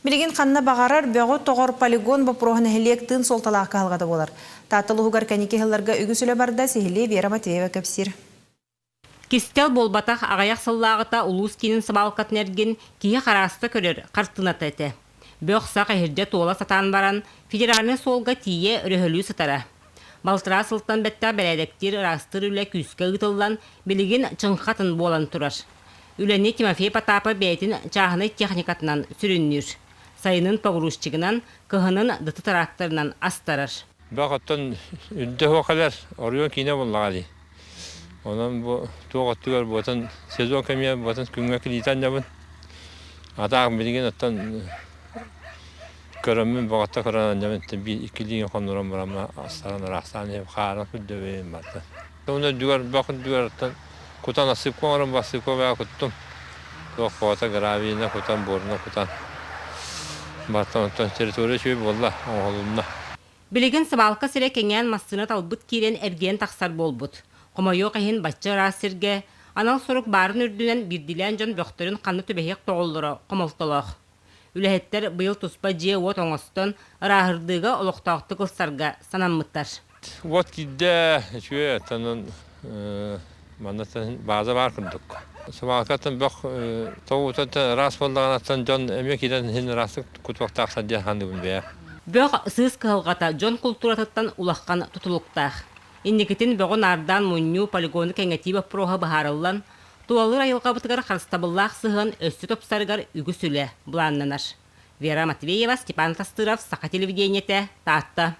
Билигин ханна баҕарар бөҕү тоҕор полигон боппуруоһа нэһилиэк тыын суолталаах кыһалҕата буолар. Таатта улууһугар кэнники сылларга үгүс үлэ барда, сиһилии Вера Матвеева кэпсиир. Кистэл буолбатах, аҕыйах сыллааҕыта улуус киинин сыбаалкатын эргин киһи харааста көрөр хартыыната этэ. Бөх-сах иһирдьэ туола сатаан баран, федеральнай суолга тиийэ өрөһөлүү сытара. Балтараа сылтан бэттэх бэрээдэктиир ыраастыыр үлэ күүскэ ыытыллан, билигин чыҥха атын буолан турар. Үлэни Тимофей Потапов бэйэтин чааһынай техникатынан сүрүннүүр. Сайынын погрузчигынан, кыһынын дыты тракторынан астарар. Бөх оттон үрдэ суох кэлэр, оройуон киинэ буоллаҕа дии. Онон бу туох өттүгэр буотун сезон кэмигэр буотун күҥҥэ килиитэ анньабын. Атаах билигин оттон көрөммүн бөҕөттө көрөн анньабын биир икки илиигин хоннорон баран астаран ыраахтаан иһэн хаарын күрдэбин барда. Уонна үрдүгэр бөх үрдүгэр оттон кутан осыпка оҥорон басыыпка баа куттум. Туох боҕото гравийына кутан, буорuna кутан. Бартан оттон территория үчүгэй буолла, оҥоһулунна. Билигин сыбаалка сирэ кэҥээн массыына талбыт киирэн эргийэн тахсар буолбут. Хомойуох иһин бачча ыраас сиргэ анал сурук баарын үрдүнэн биирдиилээн дьон бөхтөрүн ханна түбэһиэх тоҕоллоро хомолтолоох. Үлэһиттэр быйыл туспа дьиэ-уот оҥостон, ырааһырдыыга олохтоохтук ылсарга санаммыттар. Уот киирдэ, үчүгэй оттон манна бааза баар курдук. Сыбаалкаттан бөх тоҕуутан ыраас буоллаҕына дьон эмиэ киирэн иһин ыраастык кутуохтаахтар диэн саныыбын бэйэ. Бөх сыыс кыһалҕата дьон култууратыттан улахан тутулуктаах. Инникитин бөҕү наардаан мунньуу, полигону кэҥэтии боппуруоһа быһаарыллан, тулалыыр айылҕабытыгар харыстабыллаах сыһыан өссө тупсарыгар үгүс үлэ былааннанар. Вера Матвеева, Степан Тастыров, Саха телевидениетэ, Таатта.